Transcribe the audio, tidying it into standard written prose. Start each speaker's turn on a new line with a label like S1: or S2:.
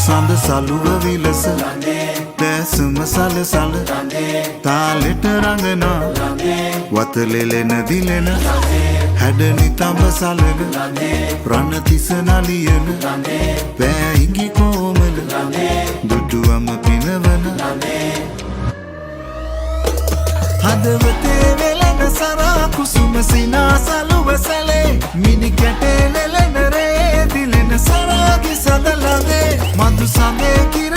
S1: සඳ සලුව විලස දැසම සල සල තාලෙට රඟනා වතලෙලෙන දිලෙන හැඩ නිතඹ සලන රණතිස නලියන පෑයිඟි කෝමල දුටුවම පිනවන හදවතේ වෙලෙන සරා කුසුම සිනා සලුව සැලේ මිනි කැටේ ලෙලෙන රේ දිලෙන සරාගි සඳ ලඳේ මధు සඳේ.